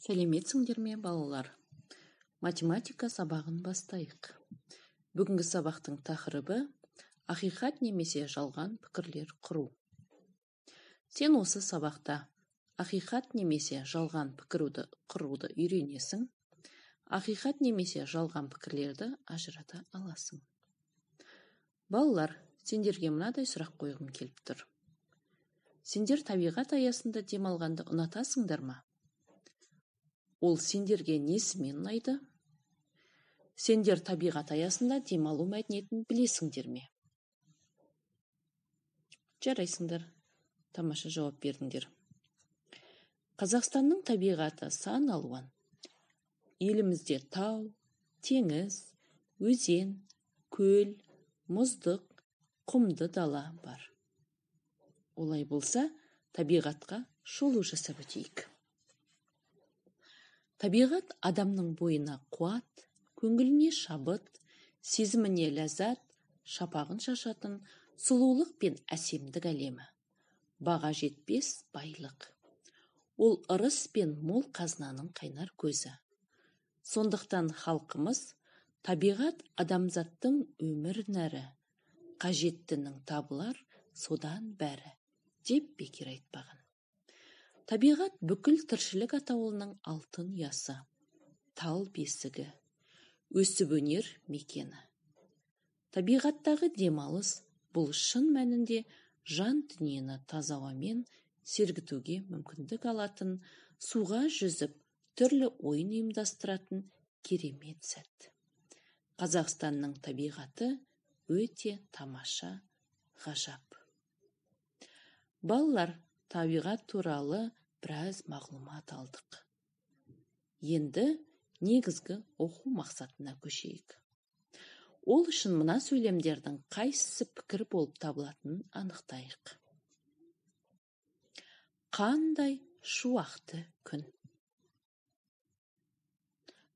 Сәлеметсіңдер ме, балалар? Математика сабағын бастайық. Бүгінгі сабақтың тақырыбы ақиқат немесе жалған пікірлер құру. Сен осы сабақта ақиқат немесе жалған пікірді құруды үйренесің, ақиқат немесе жалған пікірлерді ажырата аласың. Балалар, сендерге мынадай сұрақ қойғым келіп тұр. Сендер табиғат аясында демалғанды ұнатасыңдар ма? Ол сендерге несімен ұнайды? Сендер табиғат аясында демалу мәдениетін білесіңдер ме? Жарайсыңдар, тамаша жауап бердіңдер. Қазақстанның табиғаты сан алуан. Елімізде тау, теңіз, өзен, көл, мұздық, құмды дала бар. Олай болса, табиғатқа шолу жасап өтейік. Табиғат адамның бойына қуат, көңіліне шабыт, сезіміне ләззат, шапағын шашатын сұлулық пен әсемдік әлемі. Баға жетпес байлық. Ол ырыс пен мол қазынаның қайнар көзі. Сондықтан халқымыз табиғат адамзаттың өмір нәрі, қажеттінің табылар содан бәрі деп бекер айтпаған. Табиғат бүкіл тіршілік атаулының алтын ұясы, тал бесігі, өсіп-өнер мекені. Табиғаттағы демалыс бұл шын мәнінде жан дүниені таза ауамен сергітуге мүмкіндік алатын, суға жүзіп, түрлі ойын ұйымдастыратын керемет сәт. Қазақстанның табиғаты өте тамаша, ғажап. Балалар, табиғат туралы біраз мағлұмат алдық. Енді негізгі оқу мақсатына көшейік. Ол үшін мына сөйлемдердің қайсысы пікір болып табылатынын анықтайық. Қандай шуақты күн.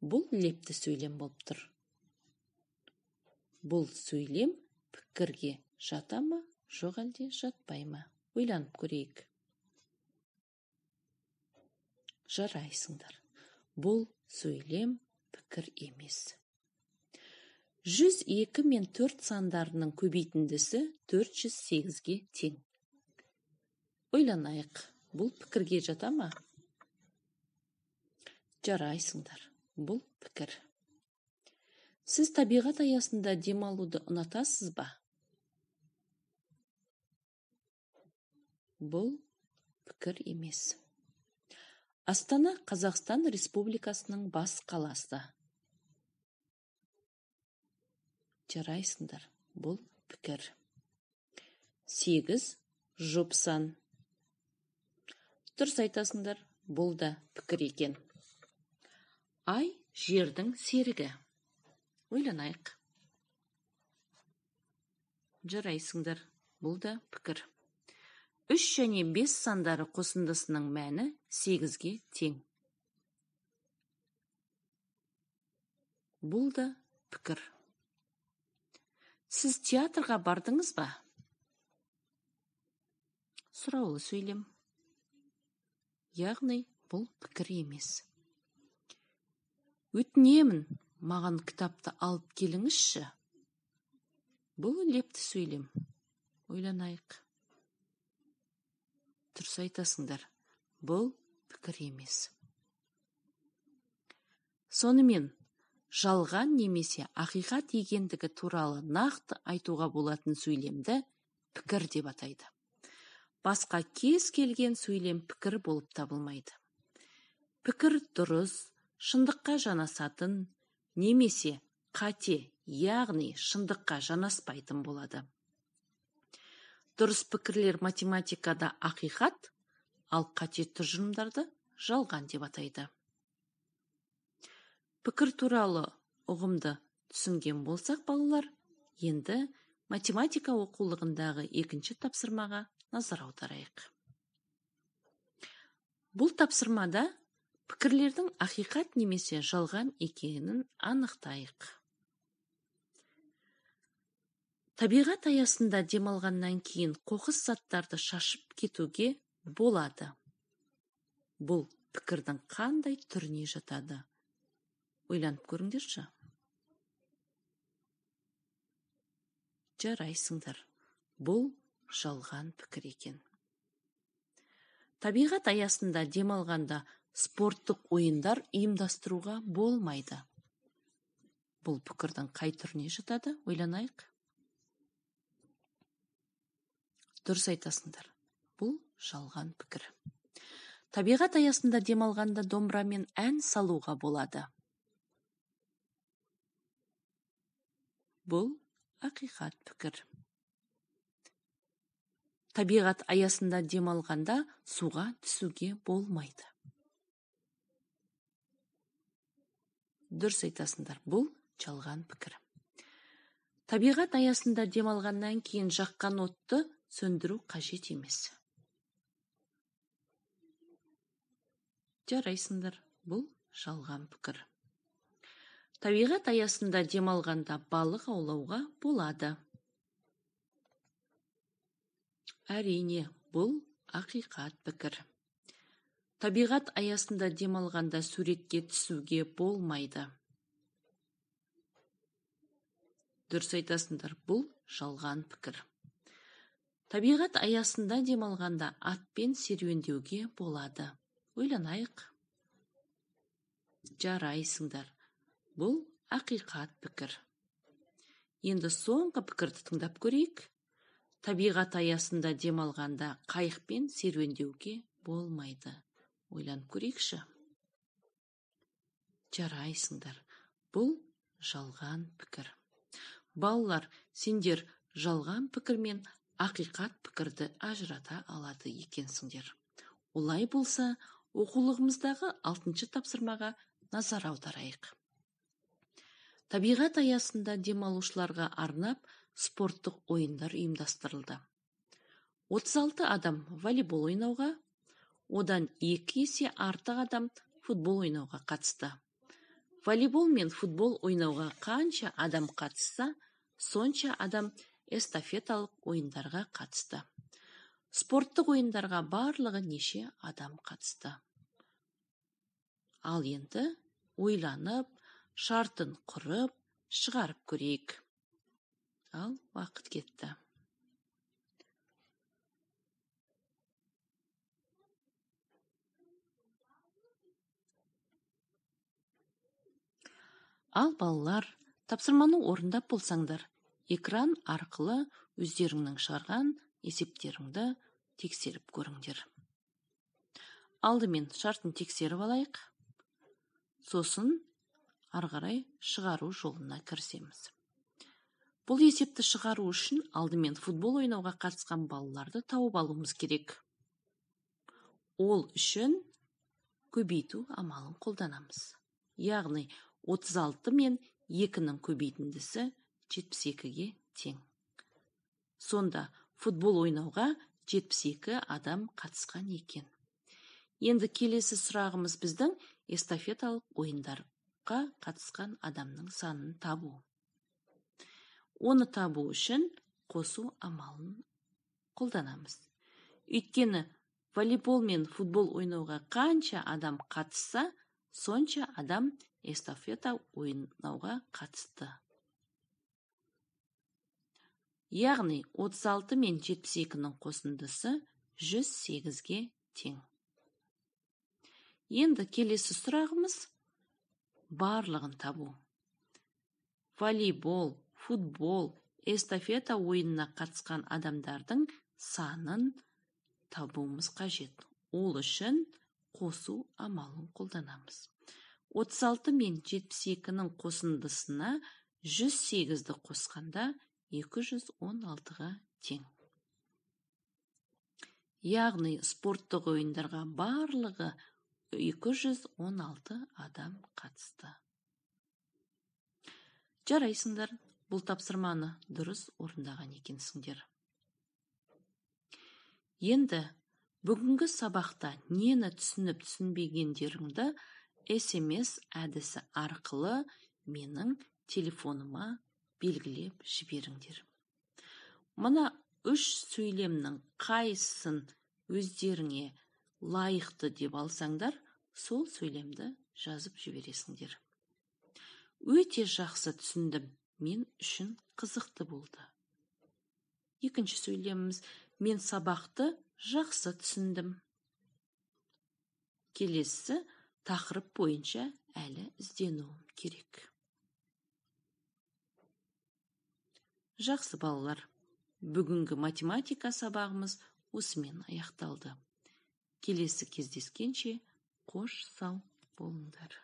Бұл лепті сөйлем болып тұр. Бұл сөйлем пікірге жата ма, жоқ әлде жатпай ма? Ойланып көрейік. Жарайсыңдар. Бұл сөйлем пікір емес. 102 мен 4 сандарының көбейтіндісі 408-ге тең. Ойланайық, бұл пікірге жата ма? Жарайсыңдар, бұл пікір. Сіз табиғат аясында демалуды ұнатасыз ба? Бұл пікір емес. Астана Қазақстан Республикасының бас қаласы. Жарайсыңдар, бұл пікір. 8 жұп сан. Дұрыс айтасыңдар, бұл да пікір екен. Ай жердің серігі. Ойланайық. Жарайсыңдар, бұл да пікір. 3 және 5 сандары қосындысының мәні 8-ге тең. Бұл да пікір. Сіз театрға бардыңыз ба? Сұраулы сөйлем. Яғни бұл пікір емес. Өтінемін, маған кітапты алып келіңізші. Бұл лепті сөйлем. Ойланайық. Дұрыс айтасыңдар, бұл пікір емес. Сонымен, жалған немесе ақиқат екендігі туралы нақты айтуға болатын сөйлемді пікір деп атайды. Басқа кез келген сөйлем пікір болып табылмайды. Пікір дұрыс, шындыққа жанасатын немесе қате, яғни шындыққа жанаспайтын болады. Дұрыс пікірлер математикада ақиқат, ал қате тұжырымдарды жалған деп атайды. Пікір туралы ұғымды түсінген болсақ, балалар, енді математика оқулығындағы екінші тапсырмаға назар аударайық. Бұл тапсырмада пікірлердің ақиқат немесе жалған екенін анықтайық. Табиғат аясында демалғаннан кейін қоқыс заттарды шашып кетуге болады. Бұл пікірдің қандай түріне жатады? Ойланып көріңдерші. Жарайсыңдар, бұл жалған пікір екен. Табиғат аясында демалғанда спорттық ойындар ұйымдастыруға болмайды. Бұл пікірдің қай түріне жатады? Ойланайық. Дұрыс айтасыңдар, бұл жалған пікір. Табиғат аясында демалғанда домбырамен ән салуға болады. Бұл ақиқат пікір. Табиғат аясында демалғанда суға түсуге болмайды. Дұрыс айтасыңдар, бұл жалған пікір. Табиғат аясында демалғаннан кейін жаққан отты сөндіру қажет емес. Жарайсыңдар, бұл жалған пікір. Табиғат аясында демалғанда балық аулауға болады. Әрине, бұл ақиқат пікір. Табиғат аясында демалғанда суретке түсуге болмайды. Дұрыс айтасыңдар, бұл жалған пікір. Табиғат аясында демалғанда атпен серуендеуге болады. Ойланайық. Жарайсыңдар, бұл ақиқат пікір. Енді соңғы пікірді тыңдап көрейік. Табиғат аясында демалғанда қайықпен серуендеуге болмайды. Ойланып көрейікші. Жарайсыңдар, бұл жалған пікір. Балалар, сендер жалған пікір мен ақиқат пікірді ажырата алады екенсіңдер. Олай болса, оқулығымыздағы 6-шы тапсырмаға назар аударайық. Табиғат аясында демалушыларға арнап спорттық ойындар ұйымдастырылды. 36 адам волейбол ойнауға, одан 2 есе артық адам футбол ойнауға қатысты. Волейбол мен футбол ойнауға қанша адам қатысса, сонша адам эстафеталық ойындарға қатысты. Спорттық ойындарға барлығы неше адам қатысты? Ал енді ойланып, шартын құрып, шығарып көрейік. Ал уақыт кетті. Ал балалар, тапсырманы орындап болсаңдар, экран арқылы өздеріңнің шығарған есептеріңді тексеріп көріңдер. Алдымен шартын тексеріп алайық, сосын ары қарай шығару жолына кірісеміз. Бұл есепті шығару үшін алдымен футбол ойнауға қатысқан балаларды тауып алуымыз керек. Ол үшін көбейту амалын қолданамыз. Яғни 36 мен 2-нің көбейтіндісі 72-ге тең. Сонда футбол ойнауға 72 адам қатысқан екен. Енді келесі сұрағымыз біздің эстафеталық ойындарға қатысқан адамның санын табу. Оны табу үшін қосу амалын қолданамыз. Өйткені волейбол мен футбол ойнауға қанша адам қатысса, сонша адам эстафета ойнауға қатысты. Яғни 36 мен 72-нің қосындысы 108-ге тең. Енді келесі сұрағымыз барлығын табу. Волейбол, футбол, эстафета ойынына қатысқан адамдардың санын табуымыз қажет. Ол үшін қосу амалын қолданамыз. 36 мен 72-нің қосындысына 108-ді қосқанда 216-ға тең. Яғни спорттық ойындарға барлығы 216 адам қатысты. Жарайсыңдар, бұл тапсырманы дұрыс орындаған екенсіңдер. Енді бүгінгі сабақта нені түсініп түсінбегендеріңді SMS әдісі арқылы менің телефоныма белгілеп жіберіңдер. Мына үш сөйлемнің қайсысын өздеріңе лайықты деп алсаңдар, Сол сөйлемді жазып жібересіңдер. Өте жақсы түсіндім, мен үшін қызықты болды. Екінші сөйлеміміз: мен сабақты жақсы түсіндім. Келесі тақырып бойынша әлі ізденуім керек. Жақсы балалар, бүгінгі математика сабағымыз осымен аяқталды. Келесі кездескенше қош сау болыңдар.